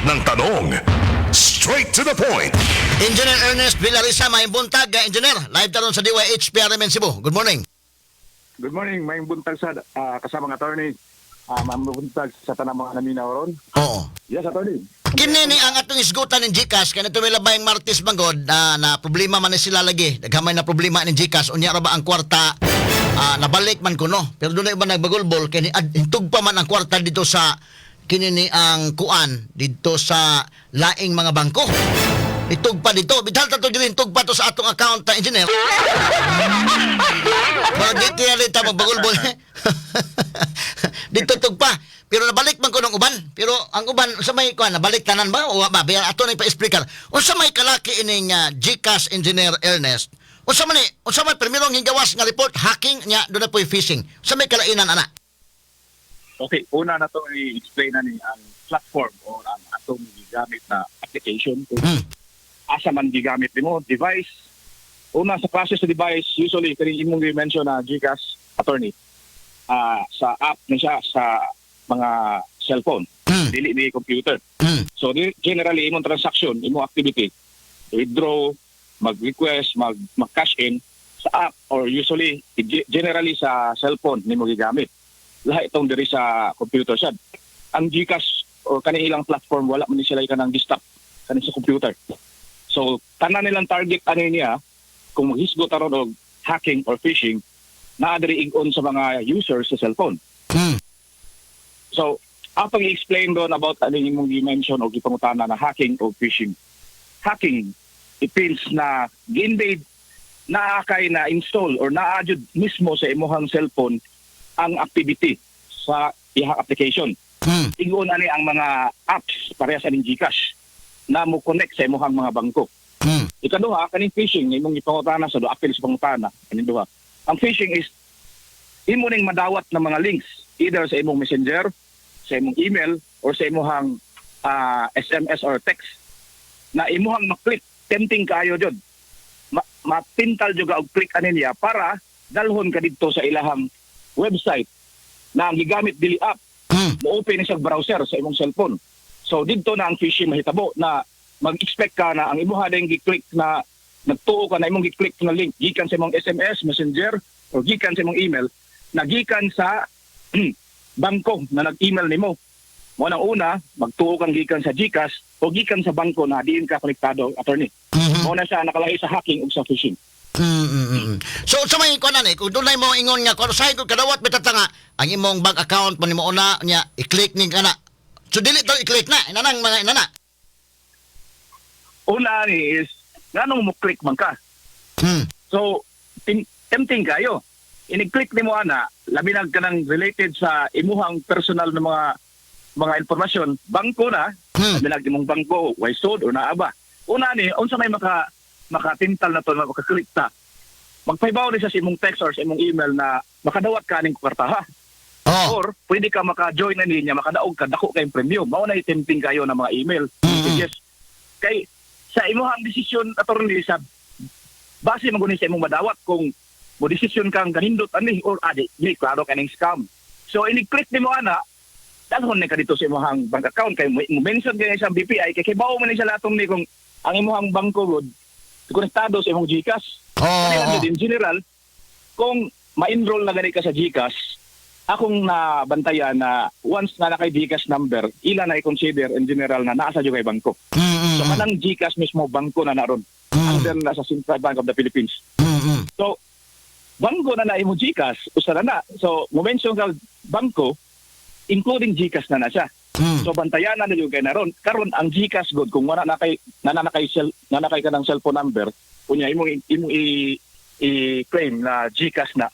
Lahat ng tanong. Straight to the point. Engineer Ernest Villarisa, maayong buntag, Engineer. Live taron sa DYH PRMN Cebu. Good morning. Good morning, maayong buntag sa kasamang attorney. Maayong buntag sa tanang mga naminaw ron. Oo. Yes, attorney. Kini ni ang atong isgutan ng GCash kaya ito may labayng Martes bangod na problema man ni sila lagi. Naghamay na problema ni GCash. Unya ra ba ang kwarta nabalik man kuno. Pero doon na iba nagbagulbol kay hintog pa man ang kwarta dito sa kini ni ang kuan dito sa laing mga bangko. Itug pa dito. Bidhal ta to diri hintog pa to sa atong account ta, engineer. Mga di kaya ta magbagulbol. Dito tug pa. Pero nabalik man ko ng uban. Pero ang uban sa may kuan nabalik tanan ba o wa ba? Pero ato na ipa-explicar. Unsa may kalaki ining GCash, Engineer Ernest? Unsa man ni? Unsa man primero ang higawas nga report hacking nya doon na po'y phishing. Unsa may kalainan ana? Okay, una na to i-explain na ni ang platform o ang atong gigamit na application. Kung asa man gigamit nimo, device. Una sa klase sa device, usually kaning imong gi-mention na GCash, attorney. Sa app na siya sa mga cellphone, dili ni computer. So generally imong transaction, imong activity, withdraw, mag-request, mag-cash in sa app or usually generally sa cellphone nimo gigamit. Lahi itong diri sa computer sad. Ang GCash or kani ilang platform, wala man ni sila kanang gi-stop kani sa computer. So tanan nilang target ani niya kung maghisgot aron og hacking or phishing naa diri ig-on sa mga users sa cellphone. So, atong i-explain doon about ano yung imong gi-mention o gipangutana na hacking o phishing. Hacking, it means na gi-invade, naa kay na install or naa jud mismo sa imuhang cellphone ang activity sa ihang application. Ingon ani ang mga apps parehas aning GCash na mo connect sa imuhang mga bangko. Ikaduha, kaning phishing imong gipangutana sa do apil sa pangutana kaning duha. Ang phishing is imo ning madawat ng mga links either sa imong messenger, sa imong email or sa imuhang SMS or text na imuhang maklik, tempting kaayo jud. Matintal jud ka og click ani niya para dalhon ka didto sa ilahang website na ang gigamit dili app, mo-open ni siya browser sa imong cellphone. So didto na ang phishing mahitabo na mag-expect ka na ang imuha din gi-click na nagtuo ka na imong gi-click na link gikan sa imong SMS, messenger or gikan sa imong email na gikan sa bangko na nag-email nimo. Mo nang una, magtuo kang gikan sa GCash o gikan sa bangko na diin ka konektado, attorney. Mo na siya nakalahi sa hacking ug sa phishing. So sa may kuan ani, kung dunay mo ingon nga kuan usahay kung kadawat bitata nga ang imong bank account mo nimo una nya i-click ning kana. So dili to i-click na inanang mga inana. Una ni is nganong mo click man ka? So, tempting kayo. Ini-click nimo ana, labi na kanang related sa imuhang personal na mga impormasyon, bangko na, labi na imong bangko, Waysod o naa ba. Una ni, unsa may makatintal na to, maka-click ta. Magpahibaw ni siya sa imong text or sa imong email na makadawat ka aning kwarta ha. Or pwede ka maka-join na niya, makadaog ka, dako kayong premium. Mao na tempting kayo ng mga email, messages. Kay sa imuhang desisyon, attorney, sa base man guni sa imong madawat kung mo desisyon kang ganindot ani or adi di klaro kaning scam. So ini-click nimo ana, dalhon ni ka dito sa imong bank account kay mo mention kay sa BPI kay kibaw man ni sa latong ni kung ang imong bangko gud konektado sa imong GCash. Kaya in general, kung ma-enroll na gani ka sa GCash, akong nabantayan na once na nakay GCash number, ila na i-consider in general na naa sa jud kay bangko. So kanang GCash mismo bangko na naron. Under na sa Central Bank of the Philippines. So bangko na na imo GCash, usa na na. So mo mention ka bangko including GCash na na siya. So bantayan na ninyo kay naron. Karon ang GCash god kung wala na kay na kay kanang cellphone number, unya imong i-claim na GCash na.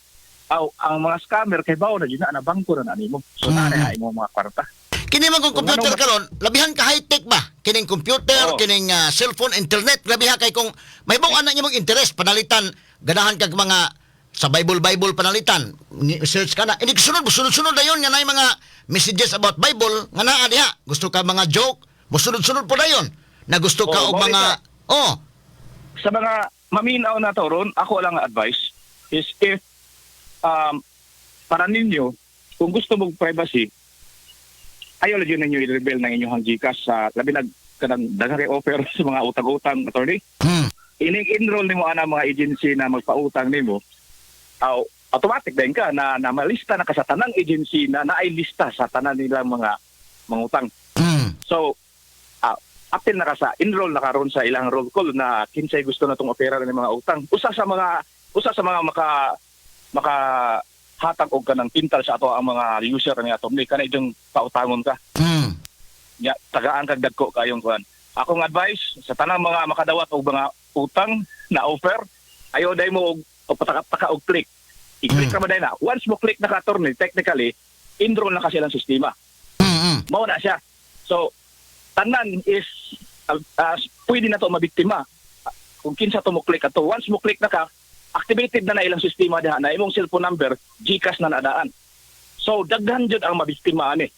Aw, ang mga scammer kay bawo na jud na na bangko na na nimo. So na na imong mga kwarta. Kini man kung Kung computer ano karon, labihan ka high-tech ba? Kining computer, kining cellphone, internet, labihan kay kung may buwan na imong interest panalitan, ganahan kag mga sa Bible Bible panalitan, search ka na. Ini sunod sunod-sunod dayon nga naay mga messages about Bible nga naa diha. Gusto ka mga joke, mosunod-sunod po dayon. Na gusto ka Oo, og mao mga oh, Sa mga maminaw na to ron, ako lang ang advice is if para ninyo, kung gusto mong privacy, Ayaw lang yun ninyo i-reveal ng inyong GCash sa labi nag kanang daghang kay offer sa mga utang-utang, attorney. Ining enroll nimo ana mga agency na magpautang nimo, aw automatic din ka na, na malista na ka sa tanang agency na naay lista sa tanan nilang mga utang. So, apil na ka sa enroll na karon sa ilang roll call na kinsay gusto na tong opera ng mga utang. Usa sa mga maka maka hatag og kanang pintal sa ato ang mga user ni ato ni kana ijong pautangon ka. Ya, tagaan kag dagko kayong kuan. Akong advice sa tanang mga makadawat og mga utang na offer, ayo day mo og pataka-taka og click. I-click ra man day na. Once mo click na ka, attorney, technically enroll na kasi silang sistema. Mao na siya. So tanan is pwede na to mabiktima. Kung kinsa to mo click ato, once mo click na ka, activated na na ilang sistema diha na imong cellphone number, GCash na nadaan. So daghan jud ang mabiktima ani.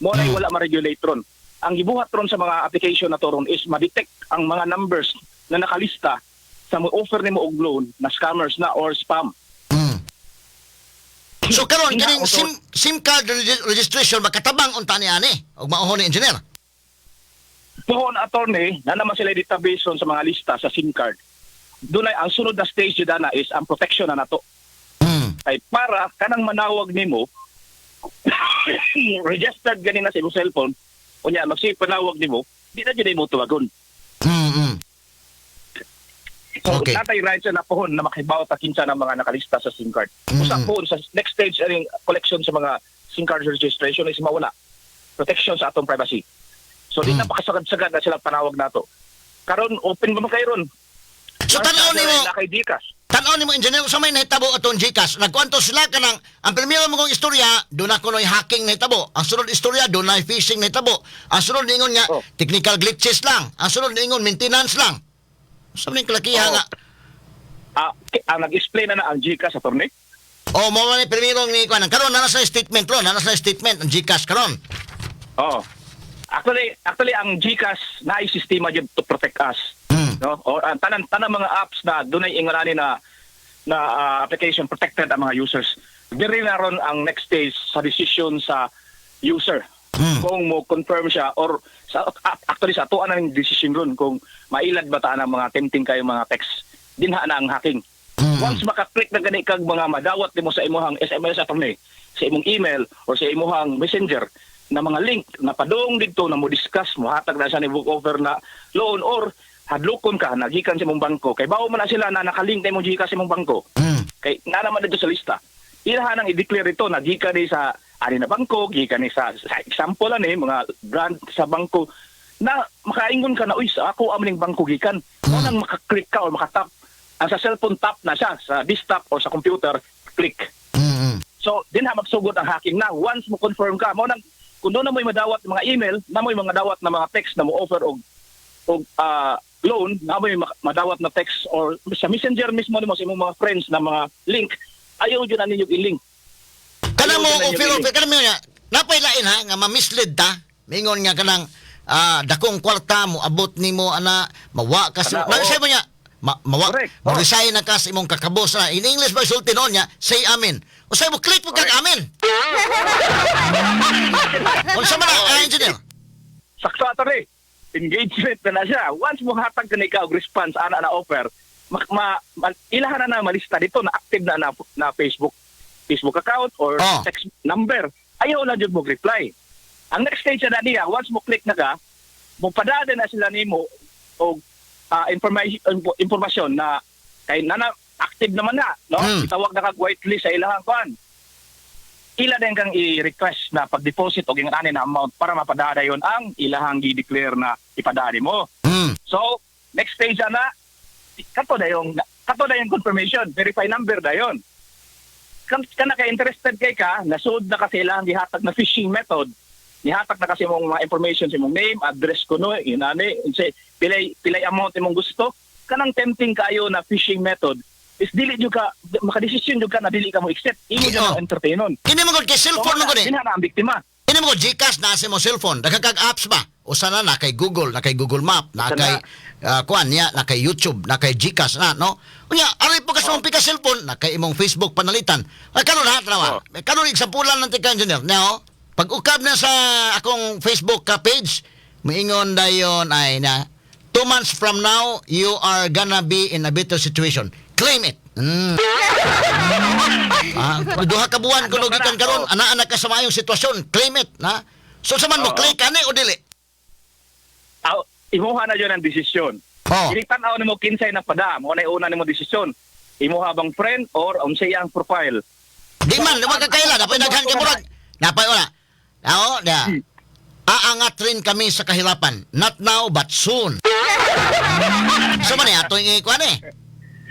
Mo na wala ma-regulate ron. Ang gibuhat ron sa mga application na to ron is ma-detect ang mga numbers na nakalista sa mo offer nimo og loan na scammers na or spam. So karon Nga, kining SIM card registration makatabang unta ni ani og mauhon ni engineer? Pohon, attorney, na naman sila database ron sa mga lista sa SIM card. Doon ay ang sunod na stage jud ana is ang protection na nato. Kay para kanang manawag nimo, registered gani na sa imong cellphone, unya magsige panawag nimo, di na jud mo tuwagon. So natay right sa na pohon na makibaw ta kinsa ng mga nakalista sa SIM card. Usa pohon sa next stage aning collection sa mga SIM card registration is mawala protection sa atong privacy. So di na pakasagad-sagad na sila panawag nato. Karon open ba man kayo ron? So tan-aw nimo Na kay GCash. Tan-aw nimo, engineer, sa may nahitabo atong GCash. Nagkuanto sila kanang ang primero mo kong istorya, doon ako no'y hacking nahitabo. Ang sunod istorya, doon na phishing nahitabo. Ang sunod ningon nga technical glitches lang. Ang sunod ningon maintenance lang. Sa ning kalakiha nga. Ang nag-explain na na ang GCash, attorney. Oh, mo man ni primero ni kuan. Karon na sa statement ron, na sa statement ang GCash karon. Oh. Actually ang GCash na ay sistema jud to protect us. No? Or ang tanan tanan mga apps na dunay ingon ani na na application, protected ang mga users. Diri na ron ang next stage sa decision sa user. Kung mo confirm siya or sa actually sa atoa na ning decision ron kung mailad ba ta ang mga tempting kayo mga text. Dinha na ang hacking. Once maka-click na gani kag mga madawat nimo sa imong SMS, attorney, sa imong email or sa imong messenger na mga link na padung didto na mo discuss, mo hatag na siya ni book offer na loan or hadlokon ka na gikan sa imong bangko kay bawo man na sila na nakalink na imong GCash sa imong bangko kay naa naman dito sa lista. Ilahan ang i-declare ito na gikan ni sa ani na bangko, gikan ni sa example ani mga brand sa bangko na makaingon ka na, "Uy, sa ako aming bangko gikan." Mo nang maka-click ka or makatap ang sa cellphone, tap na siya sa desktop or sa computer, click. So din ha magsugod ang hacking na once mo confirm ka. Mo nang kung doon na mo'y madawat ng mga email, na mo'y mga dawat na mga text na mo offer og loan, na mo'y madawat na text or sa messenger mismo nimo sa imong mga friends na mga link, ayaw jud na ninyo i-link. Kanang mo Ayaw jud na ninyo offer i-link. offer kanang mo nga napay lain ha nga ma-mislead ta. Mingon nga kanang dakong kwarta mo abot nimo ana, mawa ka sa Kana, oo. sa mo niya mawa Correct. mo resign na ka sa imong kakabos na in English ba sulti noon niya, say amen. Usay mo click mo kag amen. Unsa man na, engineer? Sakto, attorney. Engagement na na siya. Once mo hatag ka na ikaw og response ana na offer, ilahan na na malista dito na active na na, na Facebook Facebook account or text number. Ayaw na jud mo reply. Ang next stage na niya, once mo click na ka, mo padada na sila nimo og information impormasyon na kay na active naman na, no? Itawag na kag whitelist sa ilahang kuan. Ila din kang i-request na pag-deposit og yung ani na amount para mapadada yon ang ilahang gi-declare na ipadada mo. So, next stage na kato na yung confirmation, verify number dayon. Kan kana kay interested kay ka, nasud na kasi ilahang gihatag na phishing method. Nihatag na kasi imong mga information sa imong name, address kuno, inani, unsay pilay pilay amount imong gusto. Kanang tempting kayo na phishing method is dili jud ka makadesisyon jud ka na dili ka mo accept. Imo jud na entertainon. Kini mo gud kay cellphone mo gud eh. Dinha na ang biktima. Kini mo gud GCash na sa imong cellphone. Daghan kag apps ba? Usa na na kay Google, na kay Google Map, na Usa kay na. Kuan niya, na kay YouTube, na kay GCash na, no? Unya, aray po ka sa imong pika cellphone, na kay imong Facebook panalitan. Ay karon ha, tanawa. Karon example lang tika engineer. Now, Pag ukab na sa akong Facebook ka page, moingon dayon ay na 2 months from now, you are gonna be in a better situation. Claim it. Ah, 2 ka buwan kuno gikan karon, ana-ana ka sa maayong sitwasyon. Claim it, na. So sa man mo click ani o dili? Aw, imuha na yun ang desisyon. Oh. Dili tan-aw nimo kinsay nagpada, mo na una nimo desisyon. Imuha bang friend or unsay ang profile. Di man, di magkakaila. Napay daghan kay murag. Napay wala. Ao, da. Aangat rin kami sa kahirapan. Not now, but soon. So man eh, ato yung ikuan eh.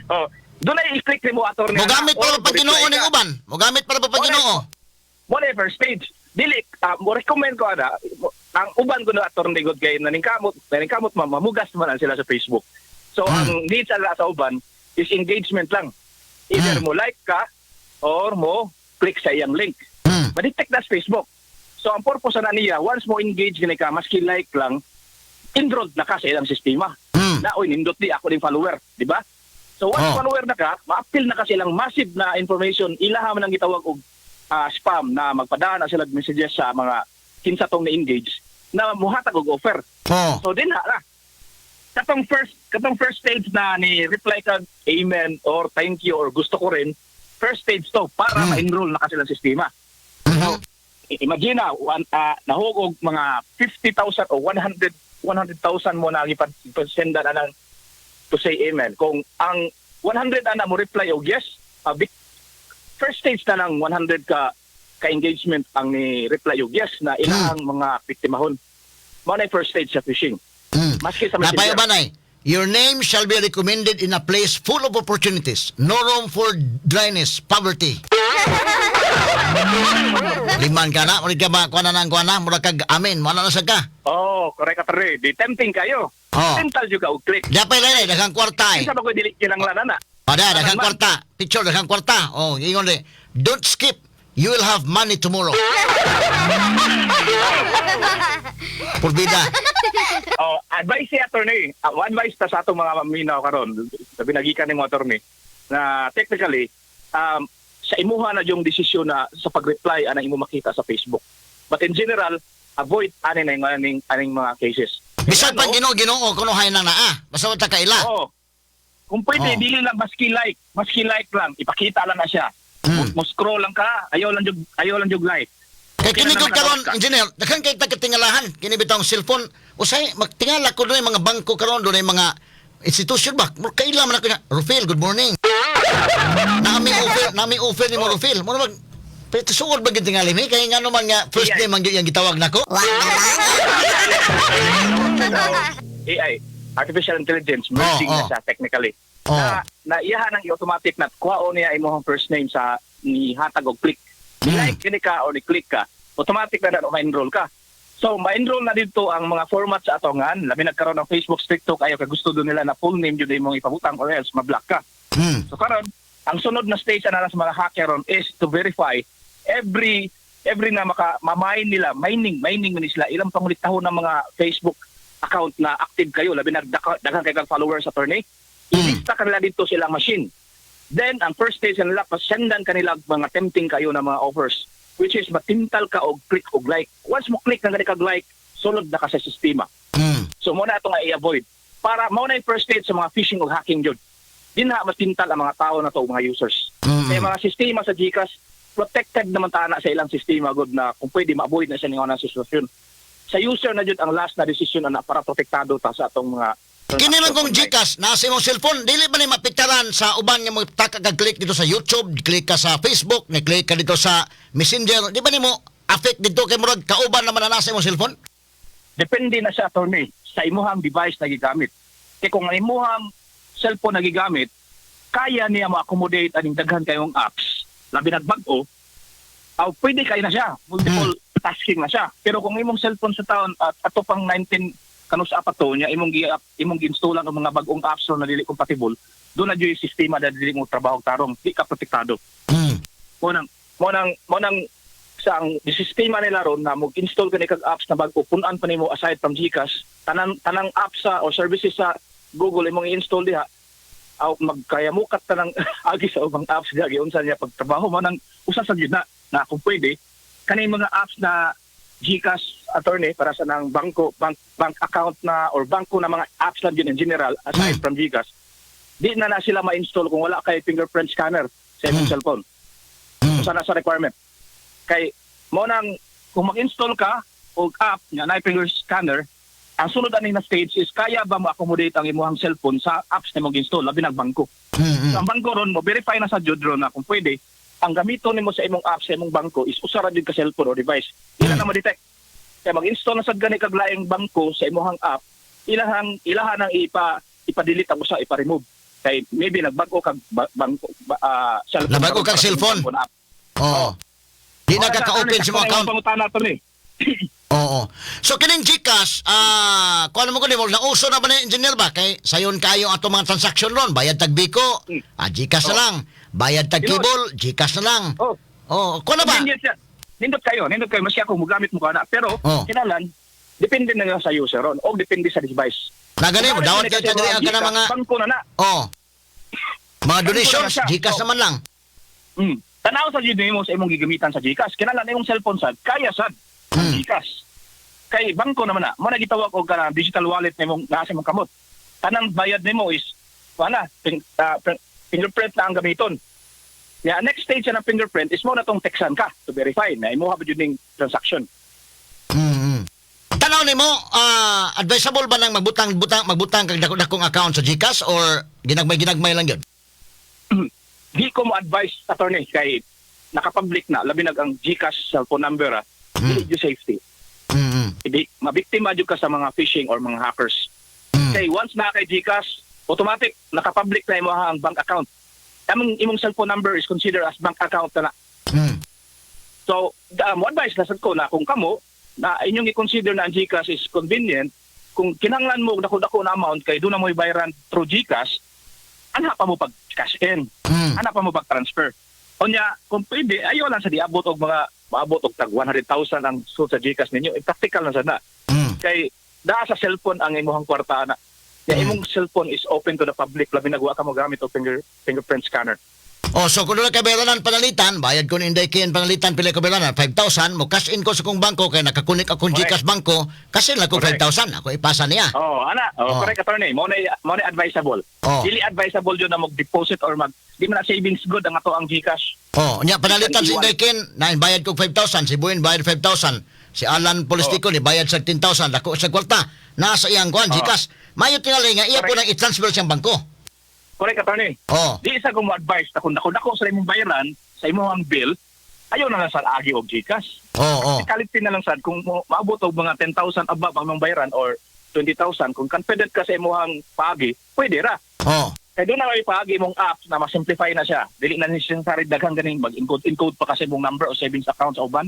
Oh, doon ay i-click nimo, attorney. Mogamit Or para pa Ginoo reply ning ka. uban. Mogamit para pa Ginoo. Mo na yung first stage. Dili mo recommend ko ana ang uban ko na, attorney, good kay naningkamot mamugas man ang sila sa Facebook. So ang needs ala sa uban is engagement lang. Either mo like ka or mo click sa iyang link. Ma-detect na sa Facebook. So ang purpose na niya, once mo engage gani ka, maski like lang, enrolled na ka sa ilang sistema. Na oy, nindot di ako ning follower, di ba? So once follower na ka, ma-appeal na ka silang massive na information, ilaha man ang gitawag og spam na magpadaan na sila og messages sa mga kinsa tong na-engage na muhatag og offer. So din na. Katong first stage na ni reply ka amen or thank you or gusto ko rin, first stage to para ma-enroll na ka silang sistema. Imagine na nahug og mga 50,000 o 100 100,000 mo na ipasendan anang to say amen. Kung ang 100 ana mo reply og yes, first stage na lang 100 ka ka engagement ang ni reply og yes na ilang mga biktimahon. Mao na yung first stage sa phishing. Maski sa Napay Messenger. uban ay, your name shall be recommended in a place full of opportunities. No room for dryness, poverty. Liman ka na, murag ka ba, kuha na ng kuha na, murag kag amen, wala na sa ka. Oh, correct ka pre. Di tempting kayo. Oh. Tental jud ka og click. Dapay lay, daghang kwarta eh. Kinsa ba ko dili kinahanglan ana? Ada, daghang Man. kwarta. Picture, daghang kwarta. Oh, ingon rin. Don't skip. You will have money tomorrow. Purbida. Oh, advice si attorney. Advice ta sa atong mga maminaw karon. Sabi nagikan nimo, attorney, na technically sa imuha na yung desisyon na sa pag-reply ana imo makita sa Facebook. But in general, avoid ani na yung aning mga cases. Bisag Ano? pag Ginoo, Ginoo, kuno hay nang naa. Basta wala ta kaila. Oo. Kung pwede, dili lang maski like lang, ipakita lang na siya. Mo scroll lang ka, ayaw lang jug like. Kay Okay kini na ko naman karon ka. engineer, daghan kay tagkatingalahan kini bitong cellphone. Usay magtingala ko dunay mga bangko karon, dunay mga institution ba. Kaila man ako niya. Rufil, good morning. Nami offer ni mo, Rufil. Mo mag pero suod ba gyud tingali mi kay ngano man nga first name man gyud yang gitawag nako. AI, artificial intelligence, merging na siya technically. Na iyahan ang automatic na kuhaon niya imong first name sa ni hatag og click. Ni like kini ka o ni click ka, automatic na na ma-enroll ka. So ma-enroll na dito ang mga format sa atongan, labi nagkaroon ng Facebook stricto kayo kay gusto do nila na full name jud imong ipabutang or else ma-block ka. So karon, ang sunod na stage na sa mga hacker ron is to verify every na maka ma-mine nila, mining mining man sila ilang pangulitahon ng mga Facebook account na active kayo, labi na daghan kay kang followers, attorney. Ilista kanila dito silang machine. Then ang first stage nila, pasendan kanila mga tempting kayo na mga offers, which is matintal ka og click og like. Once mo click na gani kag like, sulod na ka sa sistema. So mo na ato nga i-avoid. Para mao na yung first stage sa mga phishing ug hacking jud. Di na matintal ang mga tao na to, mga users. Kaya mga sistema sa GCash, protected naman ta na sa ilang sistema good na kung pwede ma-avoid na siya ning na sitwasyon. Sa user na jud ang last na desisyon ana para protektado ta sa atong mga Kini man kung GCash nasa imong cellphone, dili ba ni mapiktaran sa uban nga mo taka kag click dito sa YouTube, click ka sa Facebook, ni click ka dito sa Messenger, di ba nimo affect dito kay murag kauban naman na nasa imong cellphone? Depende na sa, attorney, sa imuhang device na gigamit. Kay kung ang imuhang cellphone na gigamit, kaya niya ma-accommodate aning daghan kayong apps, labi nagbag-o, aw pwede kayo na siya, multiple tasking na siya. Pero kung imong cellphone sa taon at ato pang 19 kanus pa to niya imong gi-installan og mga bag-ong apps ron na dili compatible, doon na jud yung sistema na dili mo trabaho tarong, di ka protektado. Mo nang sa ang sistema nila ron na mo-install ka ni kag apps na bag-o, punan pa nimo aside from GCash, tanan tanang apps sa or services sa Google imong i-install diha, aw magkayamukat tanang agi sa ubang apps diha giunsa niya pagtrabaho. Mo nang usa sa gyud na na kung pwede Kaning mga apps na GCash, attorney, para sa nang bangko, bank account na or bangko na mga apps lang yun in general aside from GCash, di na na sila ma-install kung wala kay fingerprint scanner sa imong cellphone. Usa na sa requirement. Kay mo nang kung mag-install ka og app nga na finger scanner, ang sunod ani na stage is kaya ba mo accommodate ang imong cellphone sa apps na imong install, labi nag bangko. So, ang bangko ron mo verify na sa jud ron na kung pwede ang gamiton nimo sa imong app sa imong bangko is usa ra jud ka cellphone or device. Ila na mo-detect. Kaya mag-install na sad gani kag laing bangko sa imong app, ilahang ilahan ang ipa-delete ang usa, ipa-remove. Kay maybe nagbag-o kag bangko cellphone. Nabag-o kag para sa imong cellphone. bangko na app. Oo. Di na ka-open sa imong account. Pangutana to ni. Oo. So kining GCash, kuan mo ko ni nauso na ba ni, engineer, ba kay sayon kayo ato mga transaction ron, bayad tag Biko, GCash na lang, bayad tag Tinuod. cable, GCash na lang. Oh. Oh, kuan na ba? Convenient siya. Nindot kayo, nindot kayo. Maski ako, mugamit mo ka na. Pero, kinalan, depende na nga sa user ron o depende sa device. Na gani mo Kung dawat ano kay kasi diri mga ang kanang mga GCash, bangko na na. Oh. Mga Bangko donations, na siya. GCash naman lang. Tanaw sa jud nimo sa imong gigamitan sa GCash. Kinalan imong cellphone sad, kaya sad ang GCash. Kay bangko naman na, mo na gitawag og kanang digital wallet nimong naa sa imong kamot. Tanang bayad nimo is wala fingerprint na ang gamiton. Ya, next stage na ng fingerprint is mo na tong teksan ka to verify na imuha ba jud ning transaction. Tanaw nimo, advisable ba nang magbutang kag dako-dakong account sa GCash or ginagmay-ginagmay lang yun? Di ko mo advise, attorney, kay nakapublic na labi nag ang GCash cellphone number dili jud safety. Hindi mabiktima jud ka sa mga phishing or mga hackers. Kay once na kay GCash, automatic nakapublic na imo ang bank account. Imong cellphone number is considered as bank account na na. So, mo advice na sad ko na kung kamo na inyong i-consider na ang GCash is convenient, kung kinahanglan mo og dako-dako na amount kay doon na mo ibayaran through GCash, anha pa mo pag cash in. Ana pa mo pag transfer. Unya, kung pwede, ayaw lang sa diabot og mga maabot og tag 100,000 ang sud sa GCash ninyo. Eh, practical na sad na. Kay daa sa cellphone ang imong kwarta na. Ya, imong cellphone is open to the public labi na wa ka mo gamit og fingerprint scanner. Oh, so kung doon kay bayaranan panalitan, bayad ko ni Inday Kian panalitan pila ko bayaranan 5,000, mo cash in ko sa kong bangko kay nakakunik akong GCash bangko, cash in lang ko 5,000, ako ipasa niya. Oh, ana. Oh, correct, attorney. Mo na advisable. Dili advisable yun na mag-deposit or mag di man na savings good ang ato ang GCash. Oh, nya panalitan si Iwan. Inday Kian, na bayad ko 5,000, si Buin bayad 5,000, si Alan Polistico ni bayad sa 10,000, dako sa kwarta. Nasa iyang kuan GCash. Mayo tingali nga iya po nang i-transfer siyang bangko. Correct, attorney. Di isa ko mo advise na kung dako-dako sa imong bayaran, sa imong ang bill, ayaw na lang sa agi og GCash. Oh. Practicality na lang sad kung maabot og mga 10,000 above ang imong bayaran or 20,000, kung confident ka sa imong paagi, pwede ra. Kay doon na may paagi imong apps na ma-simplify na siya. Dili na necessary daghang ganing mag-encode encode pa kasi imong number o savings account sa uban.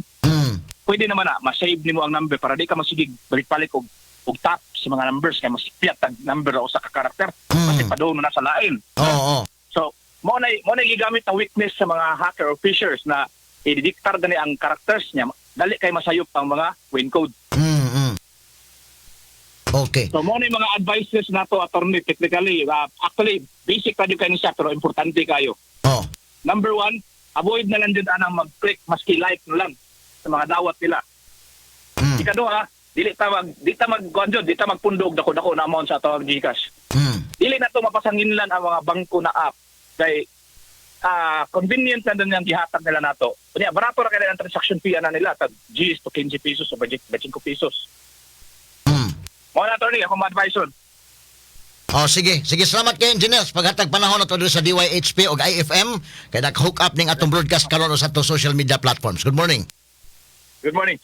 Pwede naman na ma-save nimo ang number para di ka masigig balik-balik og tap sa mga numbers kay mas piyat tag number o sa ka-character kasi padung na sa lain. Oh. So, mo na gigamit na weakness sa mga hacker or phishers na i-dictar gani ang characters niya, dali kay masayop ang mga win code. Okay. So mo na yung mga advices nato, attorney, technically. Actually, basic pa din kayo siya pero importante kayo. Number one, avoid na lang din anang mag-click maski like na lang sa mga dawat nila. Ikaduha, dili ta mag kuan jud, di ta magpundo og dako-dako na amount sa atong GCash. Dili na to mapasanginlan ang mga bangko na app kay convenient na din ang gihatag nila nato. Unya barato ra kay ang transaction fee ana nila, tag 10 to 15 pesos o 25 pesos. Mo na, attorney, ako ma-advise on. Oh, sige. Sige, salamat kay engineer sa paghatag panahon nato diri sa DYHP og IFM kay nag-hook up ning atong broadcast karon sa atong social media platforms. Good morning. Good morning.